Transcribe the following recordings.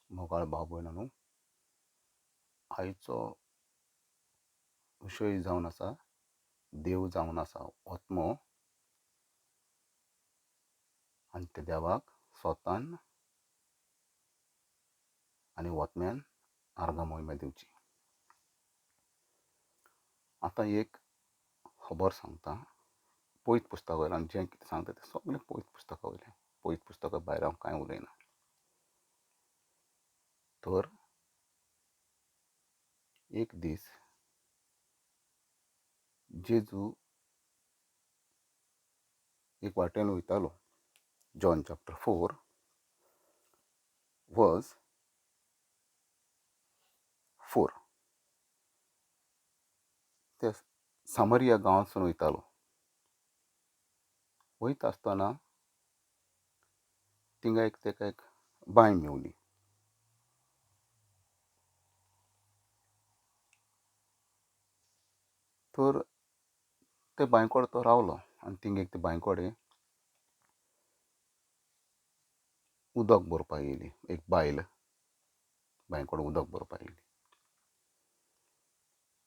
मोगाळ भाव भयणांनो, आयचो विशय जावन आसा देव जावन आसा आत्मो आनी त्या देवाक स्वतान आनी ओत्म्यान आर्गां मोहिमा दिवची. आतां एक खबर सांगता पयत पुस्तका वयल्यान, जें कितें सांगता तें सगळें पयत पुस्तका वयलें, पयत पुस्तका भायर हांव कांय उलयना. तर एक दीस जेजू एक वाटेन वयतालो. जॉन चॅप्टर 4 वर्स 4. ते सामरिया गांवांतसून वयतालो. वयता आसतना थिंगा एक ताका एक बांय मेवली. तर ते बांय कडेन तो रावलो आनी थिंगा एक ते बांय कडेन उदक भरपाक येयली एक बायल, बांय कडेन उदक भरपाक येयली.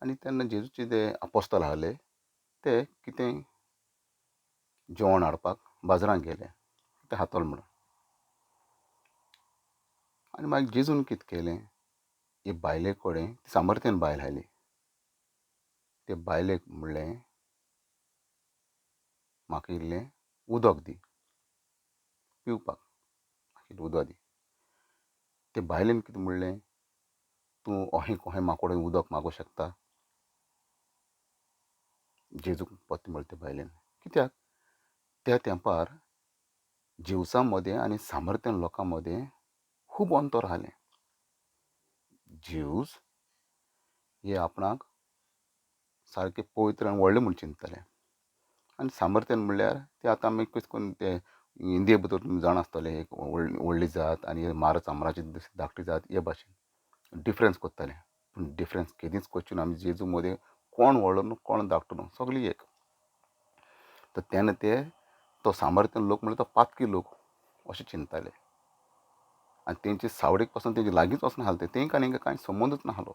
आनी तेन्ना जेजूचे ते आपोस्तल आहले ते कितें जेवण हाडपाक बाजारांत गेले, ते खातले म्हणून. आनी मागीर जेजून कितें केलें, हे बायले कडेन, सामर्थ्यान बायल आयली, ते बायलेक म्हणलें म्हाका इल्लें उदक दी पिवपाक, म्हाका इल्लें उदक दी. ते बायलेन कितें म्हणलें, तूं अहें कहें म्हाका कडेन उदक मागूंक शकता? जेजूक परतें म्हणलें ते बायलेन, कित्याक त्या तेंपार जेवसां मदें आनी सामर्थ्यान लोकां मदें खूब अंतर आसलें. ज्यूस हे आपणाक सारके पवित्र आनी व्हडले म्हूण चिंतताले आनी सामर्थ्यान म्हणल्यार ते आतां आमी कशें करून ते इंडिये भितर तुमी जाणा आसतले, एक व्हडली जात आनी मार चामराची धाकटी जात हे भाशेन डिफरंस करताले. पूण डिफरंस केदींच करची ना. आमी जेजू मदें कोण व्हडलो न्हू कोण धाकटो न्हू, सगळीं एक. तर तेन्ना ते तो सामर्थ्यान लोक म्हणल्यार तो पातकी लोक अशें चिंतताले आनी तेंचे सावडीक पासून तेंचे लागींच वचना आसले, तेंकां आनी कांय संबंदूच नासलो.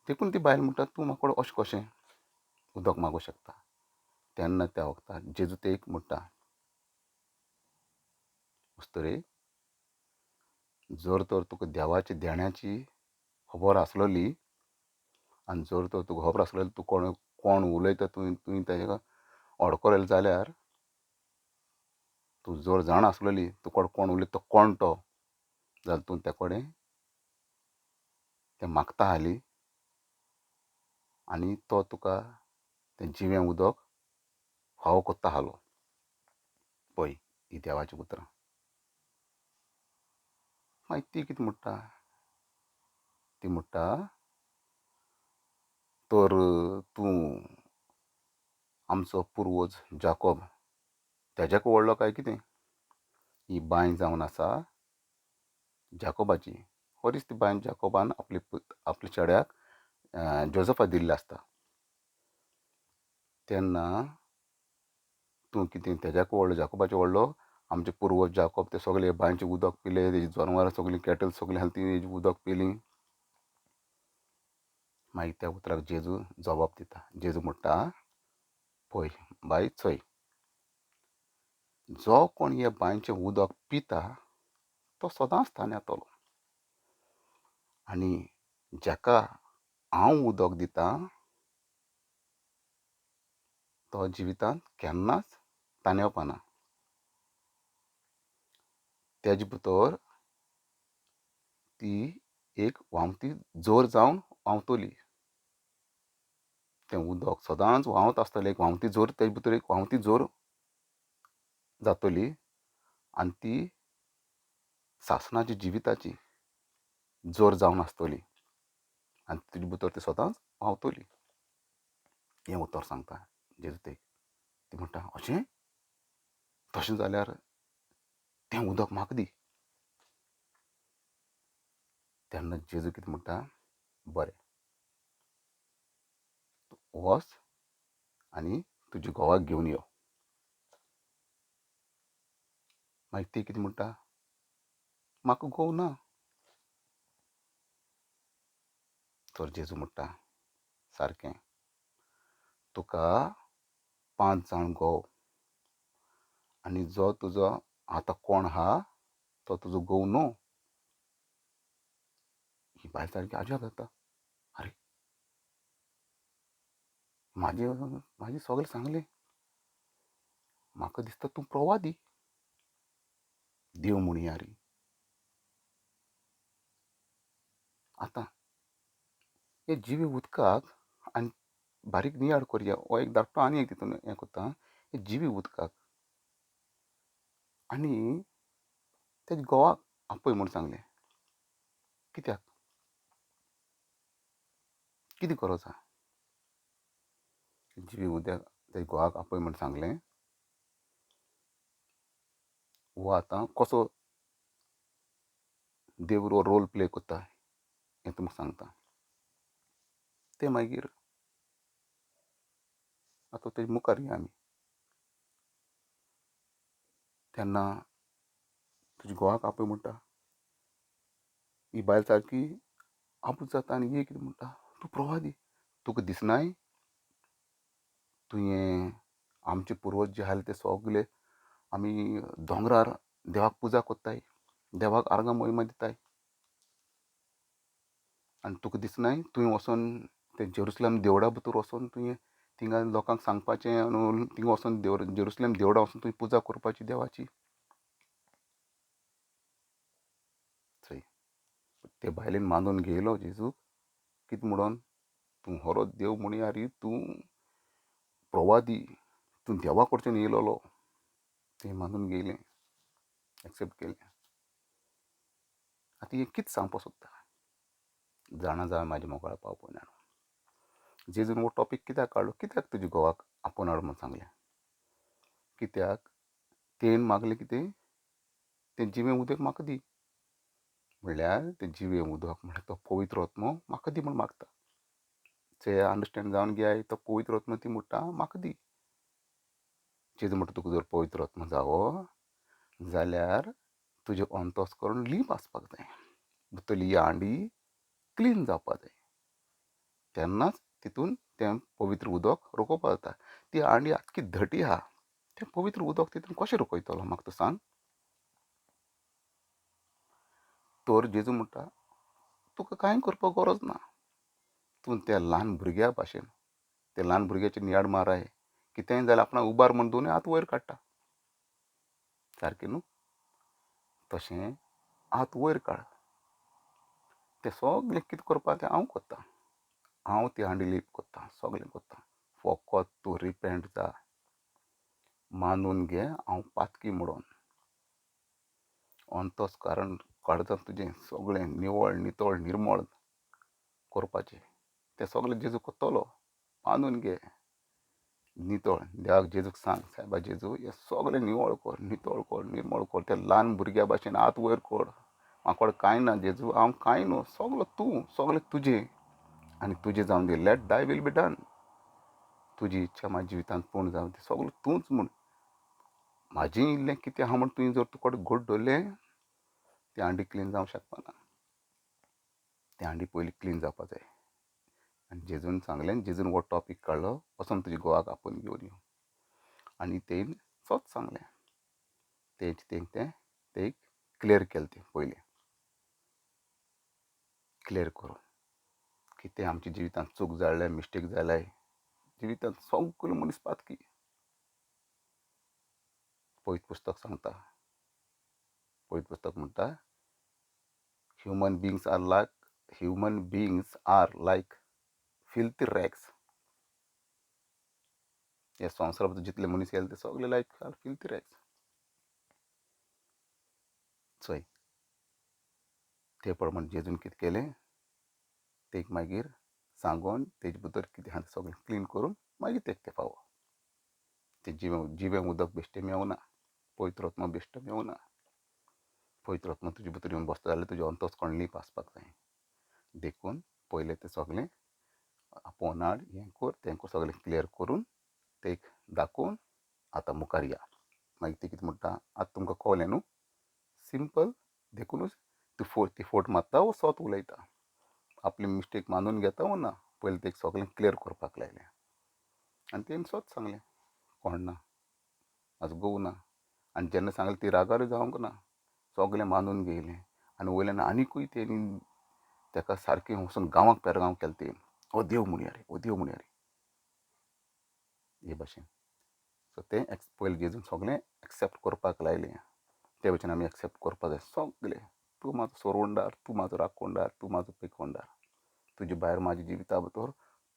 देखून ती बायल म्हणटा तूं म्हाका कडेन अशें कशें उदक मागूंक शकता? तेन्ना त्या वखदार जेजू ते एक म्हणटा, अस्तुरे, जर तर तुका देवाची देण्याची खबर आसलेली आनी जर तर तुका खबर आसलेली तूं कोण कोण उलयता तुवें तुवें तेका अडकलें जाल्यार तूं जर जाणा आसलेली तुका कोण उलयता तो कोण तो, जाल्यार तूं त्या कडेन तें मागता आसली आनी तो तुका तें जिवें उदक फावो कोत्ता आसलो. पळय ही देवाचीं उतरां. मागीर ती कितें म्हणटा, ती म्हणटा तर तूं आमचो पुर्वज जाकोब तेज्याक व्हडलो काय कितें? ही बांय जावन आसा जाकोबाची. खरीच ती बांय जाकोबान आपले आपल्या चेड्याक जोजफाक दिल्ली आसता. तेन्ना तूं कितें तेज्याक व्हडलो, जाकोबाचो व्हडलो? आमचे पुर्वज जाकोब ते सगळे बांयचें उदक पिले, तेजी जनवरां सगळीं कॅटल सगळीं आहा ती उदक पिलीं. मागीर त्या उतराक जेजू जबाब दिता. जेजू म्हणटा, पळय बाय चोय, जो कोण हे बांयचें उदक पिता तो सदांच तानेतलो आनी जाका हांव उदक दितां तो जिवितांत केन्नाच तानेवपाना. तेजे भितर ती एक व्हांवती जोर जावन व्हांवतली. तें उदक सदांच व्हांवत आसतलें, एक व्हांवती जोर तेजे भितर एक व्हांवती जोर जातली आनी ती सासणाची जिविताची जोर जावन आसतली आनी तुजे भितर ती सदांच व्हांवतली. हें उतर सांगता जेजू ते. ती म्हणटा अशें? तशें जाल्यार तें उदक म्हाका दी. तेन्ना जेजू कितें म्हणटा, बरें वच आनी तुज्या घोवाक घेवन यो. मागीर ती कितें म्हणटा, म्हाका घोव ना. तर जेजू म्हणटा सारकें, तुका 5 जाण घोव आनी जो तुजो आतां कोण आहा तो तुजो घोव न्हू. ही बायल सारकी अजाप जाता, आरे म्हाजे म्हाजें सगळें सांगलें, म्हाका दिसता तूं प्रवादी, देव म्हणयारी. आतां हे जिवे उदकाक आनी बारीक नियाळ करया, हो एक धाकटो आनी एक तितून हें करता, हे जिवी उदकाक आनी तेजे घोवाक आपय म्हूण सांगलें. कित्याक, कितें गरज आसा? जिवी उदक तेजे घोवाक आपय म्हूण सांगलें. हो आतां कसो देव रोल प्ले करता हें तुमकां सांगता. तें मागीर आतां तेजे मुखार या आमी. तेन्ना तुज्या घोवाक आपय म्हणटा, ही बायल सारकी आपूस जाता आनी ही कितें म्हणटा, तूं प्रवादी, तुका दिसनाय तुवें आमचे पुर्वज जे आसले ते सगळे आमी दोंगरार देवाक पुजा करताय, देवाक आर्गां मोहिमा दिताय, आनी तुका दिसनाय तुवें वचोन ते जेरुसलेम देवळा भितर वचोन तुवें थिंगा लोकांक सांगपाचें आनी थिंगा वचोन जेरुसलेम देवळा वचोन तुवें पुजा करपाची देवाची. चोय ते बायलेन मानून घेयलो जेजूक, कितें म्हणून, तूं खरो देव म्हणयारी, तूं प्रवादी, तूं देवा कडच्यान येयलोलो. तें मानून घेयलें, एक्सेप्ट केलें. आतां हें कितें सांगपाक सोदता जाणा जाय म्हाजे मोगाळ पाव पळयना. जेजून हो टॉपीक कित्याक काडलो, कित्याक तुज्या घोवाक आपोवन हाड म्हूण सांगलें, कित्याक तेणें मागलें कितें, तें जिवें उदक म्हाका दी, म्हणल्यार तें जिवें उदक म्हणल्यार तो पवित्र आत्मो म्हाका दी म्हूण मागता. ते अंडरस्टँड जावन घेयाय, तो पवित्र आत्मो ती म्हणटा म्हाका दी. जेजू म्हणटा तुका जर पवित्र आत्मो जावो जाल्यार तुजें अंतस्करण लीप आसपाक जाय, भितरली हांडी क्लीन जावपाक जाय, तेन्नाच तितून तें पवित्र उदक रोखोवपाक जाता. ती हांडी आख्खी धटी आहा, तें पवित्र उदक तितून कशें रोखयतलो म्हाका तूं सांग. तर जेजू म्हणटा तुका कांय करपाक गरज ना, तूं त्या ल्हान भुरग्या भाशेन, त्या ल्हान भुरग्याची नियाळ माराय, कितेंय जाल्यार आपणाक उबार म्हूण दोनूय हात वयर काडटा, सारकें न्हू, तशें हात वयर काड, तें सगळें कितें करपा तें हांव करतां, हांव ती हांडी लीप करतां, सगळें करतां, फकत तूं रिपेंट जा, मानून घे हांव पातकी म्हणून, अंतस्करण काडटा तुजें सगळें निवळ नितळ निर्मळ करपाचें, तें सगळें जेजू करतलो, मानून घे नितळ. देवाक जेजूक सांग, सायबा जेजू हें सगळें निवळ कर, नितळ कर, निर्मळ कर, त्या ल्हान भुरग्या भाशेन हात वयर कर, म्हाका कांय ना जेजू, हांव कांय न्हू, सगलो तूं, सगळें तुजें आनी तुजें जावन दी, let thy will be done, तुजी इच्छा म्हाज्या जिवितांत पूर्ण जावन दी, सगळें तूंच म्हूण, म्हाजें इल्लें कितें आहा म्हूण तुवें जर तुका घट दवरलें ती हांडी क्लीन जावंक शकपाना. ती हांडी पयलीं क्लीन जावपा जाय. आनी जेजून सांगलें, जेजून हो टॉपीक काडलो, वचोन तुज्या घोवाक आपोवन घेवन यो, आनी तेणें सत सांगलें, तें तें तें क्लियर केलें, तें पयलीं क्लियर करून कितें आमच्या जिवितांत चूक जाल्या, मिस्टेक जाल्या, जिवितांत सगळो मनीस पातकी. पवित्र पुस्तक सांगता, पवित्र पुस्तक म्हणटा, human beings are like filthy rags. ह्या संवसारांत जितले मनीस येले ते सगळे लायक आर फिल्थी रॅग्स. चोय ते प्रमाण जेजून कितें केलें, ते मागीर सांगून तेजे भितर कितें आहा तें सगळें क्लीन करून मागीर तेक तें फावो. तें जिवें उदक बेश्टें मेवना, पवित्र आत्मो बेश्टो मेवना. पवित्र आत्मो तुजे भितर येवन बसता जाल्यार तुजें अंतस्करण लीप आसपाक जाय. देखून पयलें तें सगळें आपोवन हाड, हें कर तें कर, सगळें क्लियर करून ते दाखोवन आतां मुखार या. मागीर ते कितें म्हणटा, आतां तुमकां कळ्ळें न्हू, सिंपल देखुनूच ती फोट मारता वो सोत उलयता, आपली मिस्टेक मानून घेता वो ना. पयलीं तेका सगळें क्लियर करपाक लायलें आनी तेणें सोत सांगलें कोण ना, म्हाजो घोव ना. आनी जेन्ना सांगलें ती रागारूय जावंक ना, सगळें मानून घेयलें. आनी वयल्यान आनिकूय तेणी ताका सारकें वचून गांवाक पेरगांव केलें तें, हो देव म्हणया रे, हो देव म्हणया रे, हे भाशेन. सो तें पयलीं जेजून सगळें एक्सेप्ट करपाक लायलें. ते भशेन आमी एक्सेप्ट करपाक जाय सगळें. तूं म्हाजो सोरवणदार, तूं म्हाजो राखणदार, तूं म्हाजो पिकोणदार, तुजे भायर म्हाज्या जिविता भितर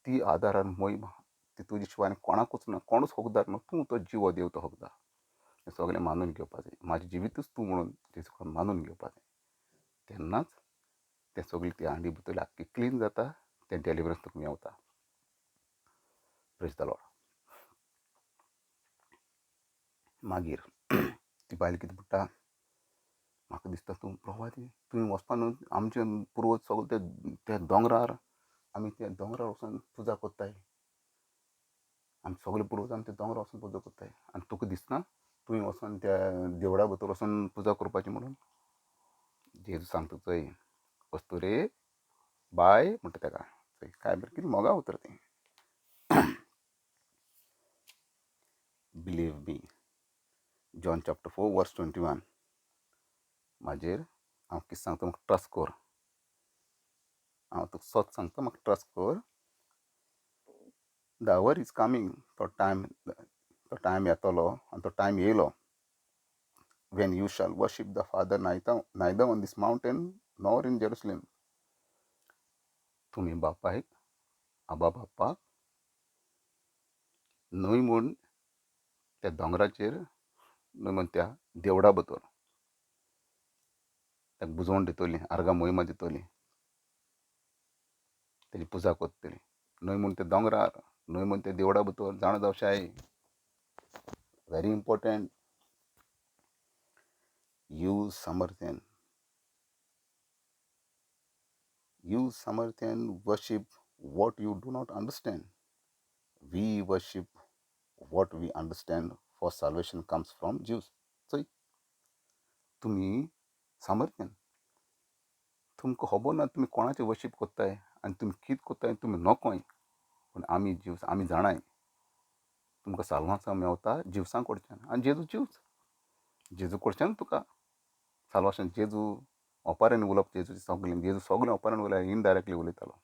ती आदारान मोहिमा ती तुजे शिवाय आनी कोणाकूच ना, कोणूच हकदार न्हू, तूं तो जिवो देव तो हकदार. हें सगळें मानून घेवपाक जाय, म्हाजें जिवितूच तूं म्हणून जेजू मानून घेवपाक जाय. तेन्नाच तें सगळी ती हांडी भितर आख्खी क्लीन जाता, तें डेलिवरन्स तुका मेवता. Praise the Lord. मागीर ती बायल कितें म्हणटा, म्हाका दिसता तूं प्रवादी, तुवें वचपा न्हू, आमचे पुर्वज सगळे त्या दोंगरार, आमी त्या दोंगरार वचून पुजा करताय, आमी सगळे पुर्वज आमी त्या दोंगरार वचून पुजा करताय, आनी तुका दिसना तुवें वचून त्या देवळा भितर वचून पुजा करपाची म्हणून. जेजू सांगता चोय, अस्तुरे बाय म्हणटा ताका, चोय काय बरें कितें मोगा उतर तें. Believe me, John chapter 4 verse 21. म्हाजेर हांव कितें सांगता म्हाका ट्रस्ट कर, हांव तुका सत सांगता म्हाका ट्रस्ट कर. The our is coming, तो टायम येतलो आनी तो टायम येयलो, when you shall worship the Father neither on this mountain nor in Jerusalem. तुमी बापायक, आबा बापाक न्हय म्हूण त्या दोंगराचेर, न्हय म्हूण त्या देवळा भितर ताका बुजवण दितली, आर्गां मोहिमा दितली, तेजी पुजा करतली, न्हय म्हूण त्या दोंगरार, न्हय म्हूण त्या देवळा भितर. जाणा जावशाय, Very important. You Samaritan, you Samaritan worship what you do not understand. We worship what we understand, for salvation comes from Jews. चोय, तुमी सामर्थ्यान, तुमकां खबर ना तुमी कोणाचें वर्शीप करताय आनी तुमी कितें करताय तुमी नकोय, पूण आमी ज्यूस, आमी जाणाय तुमकां साल्वासांव मेवता ज्यूसां कडच्यान. आनी जेजू ज्यूस, जेजू कडच्यान तुका साल्वाशन. जेजू ओपारान उलोवप, जेजू सगळें, जेजू सगळें ओपारान उलय, इनडायरेक्टली उलयतालो.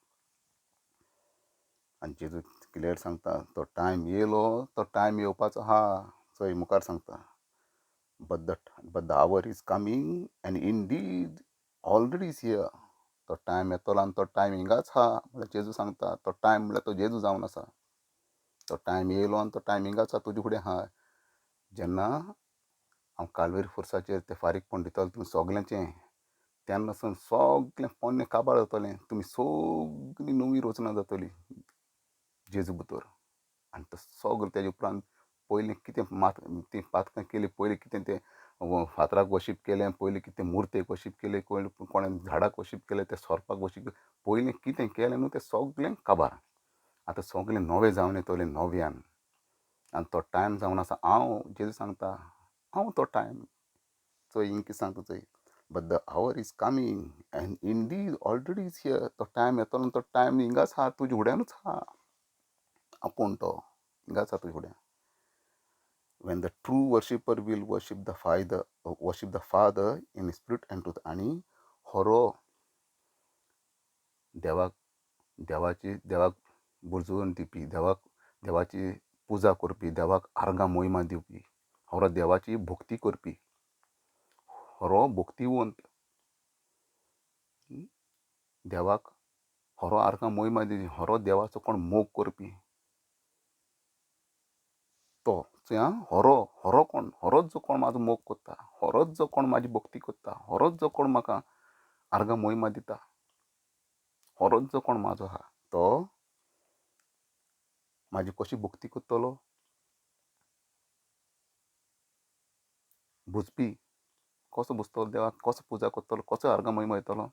आनी जेजू क्लियर सांगता, तो टायम येयलो, तो टायम येवपाचो आहा. चोय मुखार सांगता, but the hour is coming and indeed already is here. तो टायम येतलो आनी तो टायम हिंगाच आहा म्हळ्यार जेजू सांगता. तो टायम म्हळ्यार तो जेजू जावन आसा. तो टायम येयलो आनी तो टायम हिंगाच आहा, तुजे फुडें आहा. जेन्ना हांव कालवेर फोर्साचेर तें फारीकपण दितलो तुमी सगल्यांचें, तेन्ना सावन सगळें पोन्नें काबार जातलें, तुमी सगळीं नवी रचना जातली जेजू भितर. आनी तो सगळें तेजे उपरांत पयलीं कितें मात तीं पातकां केलीं, पयलीं कितें तें फातराक वशीप केलें, पयलीं कितें मुर्तेक वशीप केलें, कोणें झाडाक वशीप केलें, तें सोरपाक वशीप केलें, पयलीं कितें केलें न्हू तें सगळें काबार. आतां सगळें नवें जावन येतलें नव्यान. आनी तो टायम जावन आसा. हांव जेजू सांगता, हांव तो टायम. चोय हिंग कितें सांगता चोय, but the hour is coming and indeed already is here. तो टायम येतलो, तो टायम हिंगाच आहा, तुज्या फुड्यानूच आहा. आपूण तो हिंगाच आहा तुज्या फुड्यान. When the true worshipper will worship the Father in spirit and truth. आनी खरो देवाक, देवाची, देवाक बुजवण दिवपी, देवाक, देवाची पुजा करपी, देवाक आर्गां मोहिमा दिवपी, खरो देवाची भक्ती करपी, खरो भक्तिवंत, देवाक खरो आर्गां मोहिमा दिवपी, खरो देवाचो कोण मोग करपी, तो चोय आं, हरो, हरो कोण, हरोच जो कोण म्हाजो मोग करता, हरोच जो कोण म्हाजी भक्ती करता, हरोच जो कोण म्हाका आर्गां मोहिमा दिता, हरोच जो कोण म्हाजो आहा, तो म्हाजी कशी भक्ती करतलो, बुजपी कसो बुजतलो देवाक, कसो पुजा करतलो, कसो आर्गां मोहिमा दितलो,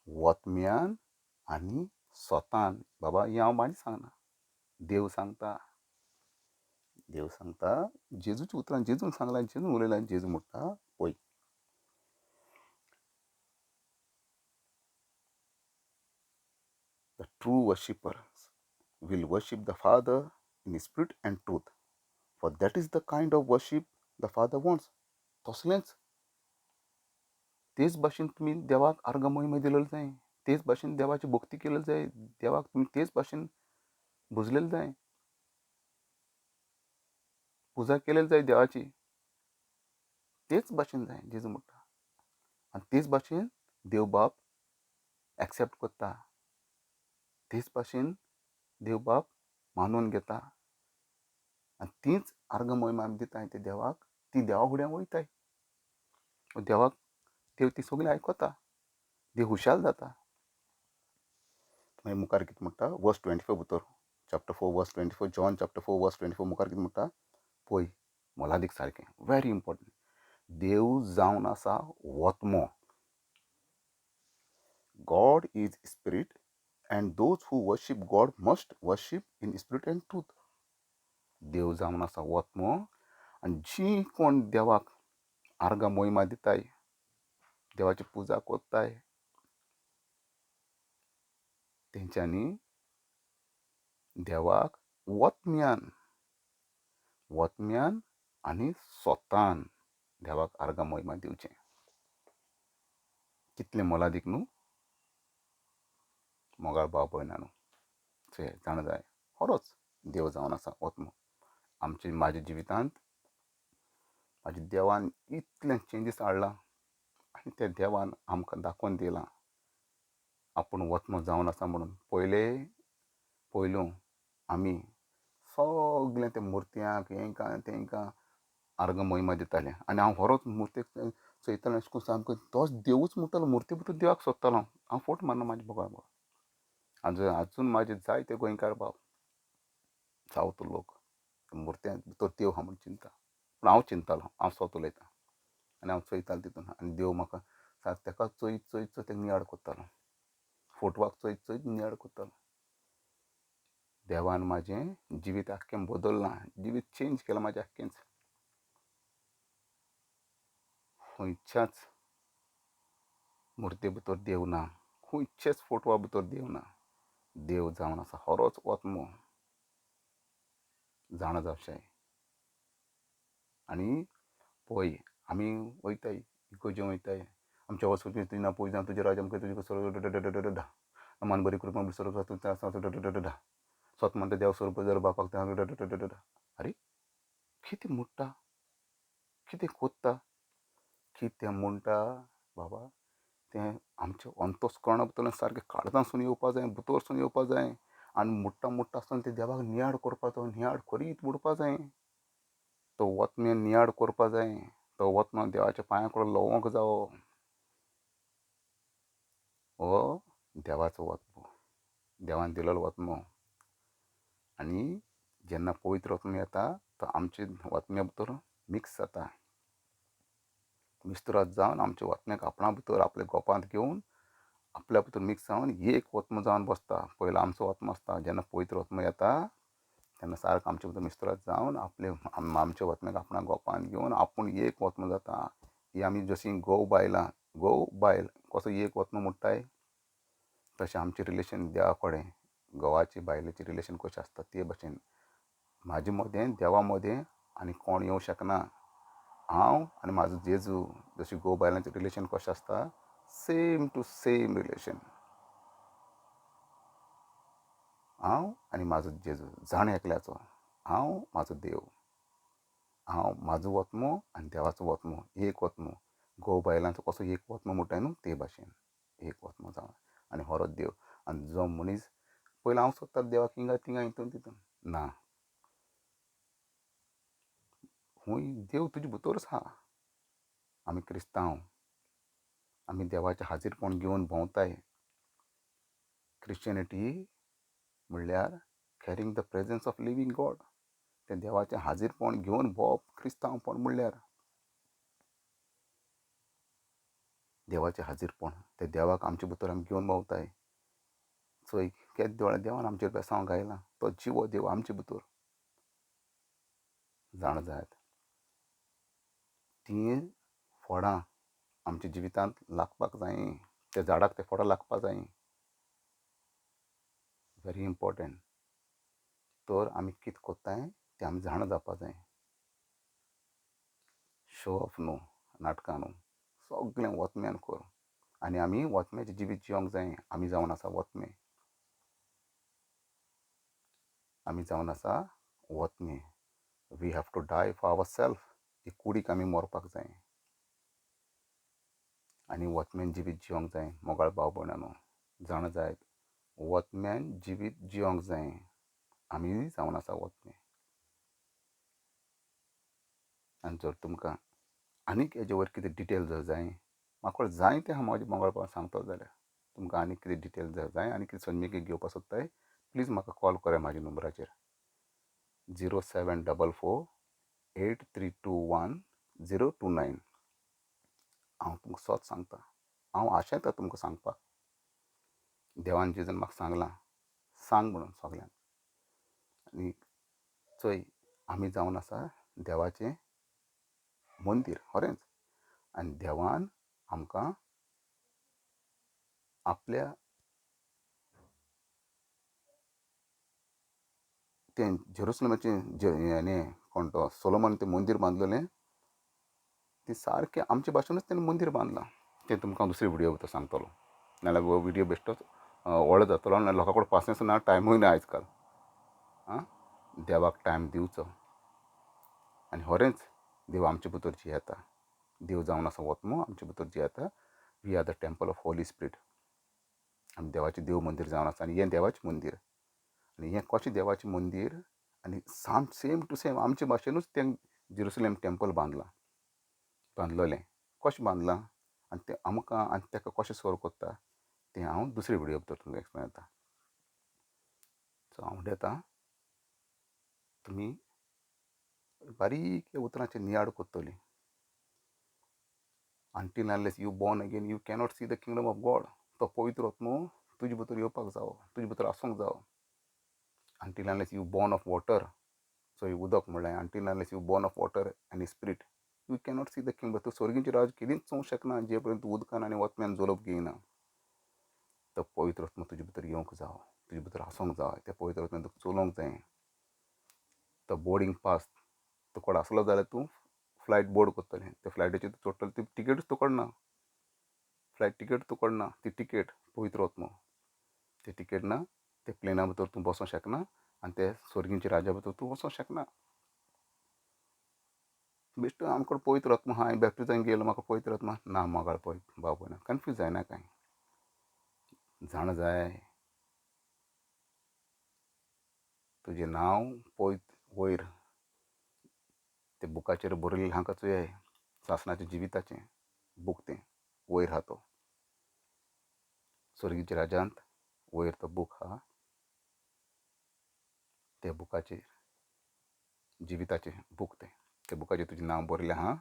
वतम्यान आनी स्वतान. बाबा हें हांव म्हाजें सांगना, देव सांगता, देव सांगता. जेजूच्या उतरान जेजून सांगलां, जेजून उलयलां. जेजू म्हणटा पळय, True worshippers will worship the Father in spirit and truth, for that is the kind of worship the Father wants. तसलेंच तेच भाशेन तुमी देवाक आर्गां मोहिमा दिलेली जाय, तेच भाशेन देवाची भक्ती केलेली जाय, देवाक तुमी तेच भाशेन भुजलेले जाय, पुजा केलेली जाय देवाची, तेच भाशेन जाय जेजू म्हणटा. आनी तेच भाशेन देव बाप एक्सेप्ट करता, तेच भाशेन देव बाप मानून घेता आनी तीच आर्गां मोहिमा आमी दिताय ते देवाक, ती देवा फुड्यान वयताय. देवाक देव ती सगळीं आयकता, देव हुशाल जाता. मागीर मुखार कितें म्हणटा, वर्स 24 भितर, चॅप्टर 4 वर्स 24, जॉन चॅप्टर 4 वर्स 24 मुखार कितें म्हणटा पळय, मोलादीक सारकें, व्हेरी इम्पोर्टंट. देव जावन आसा वोतमो. God is spirit and those who worship God must worship in spirit and truth. देव जावन आसा वोतमो आनी जी कोण देवाक आर्गां मोहिमा दिताय, देवाची पुजा करताय, तेंच्यांनी देवाक वोतम्यान वोतम्यान आनी स्वतान देवाक आर्गां मोहिमा दिवचें. कितलें मोलादीक न्हू मोगाळ भाव भयणां न्हू, जाणा जाय खरोच देव जावन आसा वोतमो. आमचे म्हाज्या जिवितांत म्हाज्या देवान इतलें चेंजीस हाडला आनी त्या देवान आमकां दाखोवन दिलां आपूण वोतमो जावन आसा म्हणून. पयलू आमी सगळें त्या मुर्त्यांक हेंकां तेंकां आर्गां मोहिमा दिताले आनी हांव खरोच मुर्तेक चोयतालो अशें करून सामको तोच देवूच म्हणटालो, मुर्ती भितर देवाक सोदतालो हांव. फोट मारना म्हाजे भोगा आजून म्हाजे जायते गोंयकार भाव सावथ लोक मुर्त्यां भितर देव आहा म्हूण चिंता, पूण हांव चिंतालो, हांव स्वता उलयतां आनी हांव चोयतालो तितून आनी देव म्हाका सारको तेका चोयत चोयत चोयत तेका नियाळ करतालो, फोटवाक चोयत चोयत नियाळ करतालो. देवान म्हाजें जिवीत आख्खें बदल्लां, जिवीत चेंज केलां म्हाजें आख्खेंच. खंयच्याच मुर्ते भितर देव ना, खंयच्याच फोटवा भितर देव ना. देव जावन आसा खरोच वोतमो, जाणा जावचें. आनी पळय आमी वयताय इगर्जे वयताय, आमच्या वसती तुजी ना पळय तुजें राज्य आमकां तुजें मान बरी कृपा स्वत म्हणटा देव स्वरूप जर बापाक. अरे कितें म्हणटा, कितें कोत्ता, कितें म्हणटा बाबा, तें आमच्या अंतस्करणा भितरल्यान सारकें काळजांतसून येवपा जाय, भितरसून येवपा जाय आनी मुट्टा मुट्टा आसतना तें देवाक नियाळ करपाचो, नियाळ करीत म्हणपा जाय, तो वतम्या नियाळ करपा जाय, तो वतना देवाच्या पांयां कडेन लवोंक जावो. हो देवाचो वतमो, देवान दिलेलो वतमो. आनी जेन्ना पवित्र वतमो येता तो आमचे वतम्या भितर मिक्स जाता, मिस्तुराद जावन आमच्या वतम्याक आपणा भितर आपल्या गोपांत घेवन आपल्या भितर मिक्स जावन एक वतमो जावन बसता. पयलो आमचो वतमो आसता, जेन्ना पवित्र वतमो येता तेन्ना सारको आमच्या भितर मिस्तुराद जावन आपले आमच्या वतम्याक आपणा गोपांत घेवन आपूण एक वतमो जाता. ही आमी जशीं घोव बायलां, घोव बायल कसो एक वतमो मोडटाय, तशें आमचें रिलेशन देवा कडेन, घोवाची बायलेचें रिलेशन कशें आसता ते भशेन म्हाजे मदें देवा मदें आनी कोण येवं शकना. हांव आनी म्हाजो जेजू जशें घोव बायलांचें रिलेशन कशें आसता सेम टू सेम रिलेशन. हांव आनी म्हाजो जेजू जाण एकल्याचो, हांव म्हाजो देव, हांव म्हाजो वतमो आनी देवाचो वतमो एक वतमो. घोव बायलांचो कसो एक वतमो म्हणटाय न्हू ते भाशेन एक वतमो जावन आनी होरोच देव. आनी जो मनीस पयलीं हांव सोदतालो देवाक हिंगा थिंगा हितून तितून, ना, खूंय देव तुजे भितरूच आहा. आमी क्रिस्तांव, आमी देवाचें हाजीरपण घेवन भोंवताय. क्रिश्चनिटी म्हणल्यार carrying the presence of living God. तें देवाचें हाजीरपण घेवन भोंवप क्रिस्तांवपण म्हणल्यार देवाचें हाजीरपण. तें देवाक आमचे भितर आमी घेवन भोंवताय. चोय केदे वेळार देवान आमचेर बेसांव घायलां, तो जिवो देव आमचे भितर. जाणा जायात, तीं फळां आमच्या जिवितांत लागपाक जाय, त्या झाडाक ते फळां लागपाक जाय. Very important. तर आमी कितें कोत्ताय तें आमी जाणा जावपा जाय. शो ऑफ न्हू, नाटकां न्हू, सगळें वतम्यान कर. आनी आमी वतम्याचें जिवीत जिवंक जाय. आमी जावन आसा वतमे, आमी जावन आसा वतमे. We have to die for our self. ही कुडीक आमी मरपाक जाय आनी वतम्यान जिवीत जिवंक जाय. मोगाळ भाव भयणांनो, जाणा जायत, वतम्यान जिवीत जिवंक जाय. आमी जावन आसा वतमे. आनी जर तुमकां आनीक हेजे वयर कितें डिटेल जर जाय, म्हाका जाय तें हांव म्हज्या मोगाळ भावाक सांगतलो. जाल्यार तुमकां आनीक कितें डिटेल जर जाय, आनी कितें समजिकाय घेवपाक सोदताय, प्लीज म्हाका कॉल करात म्हाज्या नंबराचेर 0744 8321 029. हांव तुमकां सत सांगता, हांव आशेता तुमकां सांगपाक. देवान जेजून म्हाका सांगलां सांग म्हणून सगल्यांक. आनी चोय, आमी जावन आसा देवाचें मंदीर, खरेंच. आनी देवान आमकां आपल्या तें जेरुसलेमाचें हें कोण तो सोलोमन तें मंदीर बांदलेलें तें सारकें आमचे भाशेनूच तेणें मंदीर बांदलां. तें तुमकां दुसरे विडियो भितर सांगतलो, नाल्यार हो विडियो बेश्टोच व्हडलो जातलो आनी लोकां कडेन पासियेंस ना, टायमूय ना आयज काल. आं, देवाक टायम दिवचो. आनी खरेंच देव आमचे भितर जियेता. देव जावन आसा वतमो, आमचे भितर जियेता. We are the temple of Holy Spirit. आमी देवाचें देव मंदीर जावन आसा. आनी हें देवाचें मंदीर, आनी हें कशें देवाचें मंदीर आनी साम सेम टू सेम आमचे भाशेनूच तें जेरुसलेम टेम्पल बांदलां, बांदलोलें. कशें बांदलां आनी तें आमकां आनी ताका कशें सर्व करता तें हांव दुसरे विडियो भितर तुमकां एक्सप्लेन जाता. सो हांव उलयतां, तुमी बारीक उतरांचेर नियाळ करतली. Until unless you born again, you cannot see the kingdom of God. तो पवित्र आत्मो तुजे भितर येवपाक जावो, तुजे भितर आसूंक जावो. Until unless you born of water, so उदक म्हणलें, until unless you born of water आनी spirit, you cannot see the kingdom. तूं स्वर्गीचे राज केदींच चोवंक शकना जे पर्यंत तूं उदकान आनी वतम्यान जोलोप घेयना. तो पवित्र आत्मो तुजे भितर येवंक जावो, तुजे भितर आसूंक जाय. त्या पवित्र आत्म्यान तुका चलोवंक जाय. तो बोर्डींग पास तुका आसलो जाल्यार तूं फ्लायट बोर्ड करतलें. त्या फ्लायटीचेर तूं चडटलो, ती टिकेटूच तुका ना, फ्लायट टिकेट तुका ना. ती टिकेट पवित्र आत्मो, ती टिकेट ना ते प्लेना भितर तूं बसोंक शकना आनी ते स्वर्गीच्या राजा भितर तूं वचोंक शकना. बेश्टो आमकां पवित्र आत्मो आहा, हांवें बॅप्टिजान गेलो, म्हाका पवित्र आत्मा ना. मोगाळ पय भाव भयणां, कन्फ्यूज जायना कांय. जाणा जाय, तुजें नांव पवित्र वयर ते बुकाचेर बरयलें आहा चोयाय, सासणाचें जिविताचें बूक तें वयर आहा. तो स्वर्गीच्या राजांत वयर तो बूक आहा, त्या बुकाचेर जिविताचें बूक तें, त्या बुकाचेर तुजें नांव बरयलें आहा.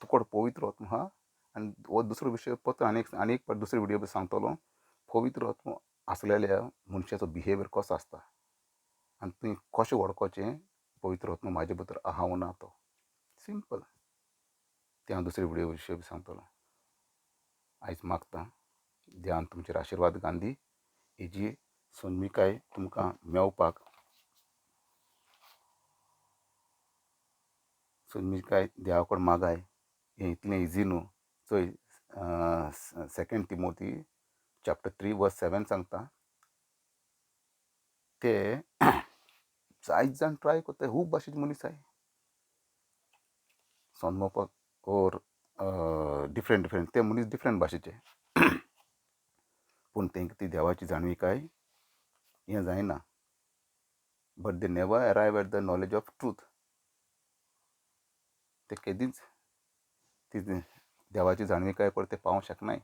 तुका पवित्र आत्मो आहा. आनी हो दुसरो विशय परतो आनी आनी एक दुसरे विडियो सांगतलो, पवित्र आत्मो आसलेल्या मनशाचो बिहेवियर कसो आसता आनी तुवें कशें वळखोचें पवित्र आत्मो म्हाजे भितर आहा वो ना. तो सिंपल, तें हांव दुसरे विडियो विशय सांगतलो. आयज मागता देवान तुमचेर आशिर्वाद गांधी, हेजी समजिकाय तुमकां मेवपाक, समजिकाय देवा कडेन मागाय. हें इतलें इजी न्हू. चोय, 2 Timothy chapter 3 verse 7 सांगता, ते जायत जाण ट्राय करताय, खूब भाशेचे मनीस आहाय समजोवपाक, ओर डिफरंट डिफरंट ते मनीस डिफरंट भाशेचे, पूण तांकां ती देवाची जाणविकाय हें जायना. But they never arrive at the knowledge of truth. ते केदींच ती देवाची जाणविकाय कडेन ते पावोंक शकनाय,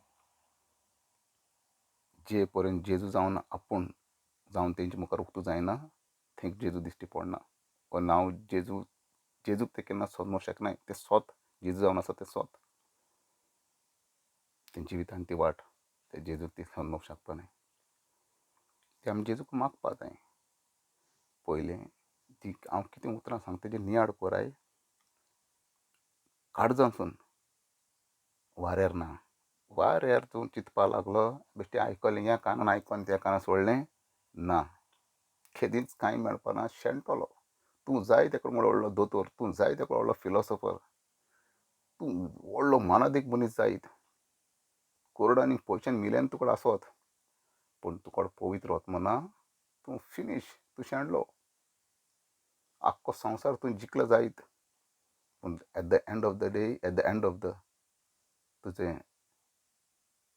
जे पर्यंत जेजू जावन आपूण जावन तेंचे मुखार उक्तो जायना, थंय जेजू दिश्टी पडना. वो नांव जेजू, जेजूक ते केन्ना समजूंक शकनाय. तें सोत जेजू जावन आसा, तें सोत तें जिवितान ती वाट ते जेजूक ती समजूंक शकपा न्हय. ते आमी जेजूक मागपा जाय. पयलें ती हांव कितें उतरां सांगता तेजेर नियाळ कोराय काळजांतसून, वाऱ्यार ना. वाऱ्यार तूं चिंतपा लागलो, बेश्टें आयकलें, ह्या कानान आयकोन त्या कानान सोडलें ना, केदींच कांय मेळपा ना, शेणटलो. तूं जाय तेका व्हडलो दोतोर, तूं जाय तेका व्हडलो फिलोसोफर, तूं व्हडलो मानादीक मनीस जायत, करोडांनी पयशान मिल्यान तुका आसत, पूण तुका पवित्र आत्मो ना, तूं फिनीश, तूं शेणलो. आख्खो संवसार तूं जिखलो जायत, पूण at the end of the day, at the end of the तुजें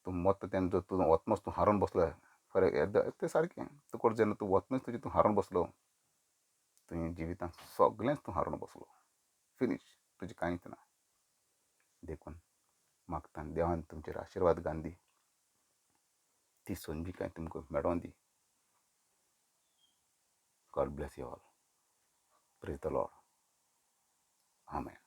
तूं मत्ता तेन्ना जर तूं आत्मोच तूं हारोवन बसलो, फॉर एट the तें सारकें तुका जेन्ना तूं आत्मोच तुजी तूं हारोवन बसलो, तुवें जिवितांत सगळेंच तूं हारोवन बसलो, फिनीश, तुजें कांयच ना. देखून मागता देवान तुमचेर आशिर्वाद घालूं दी, ती समजिकाय तुमकां मेळों दी. God bless you all. Praise the Lord. Amen.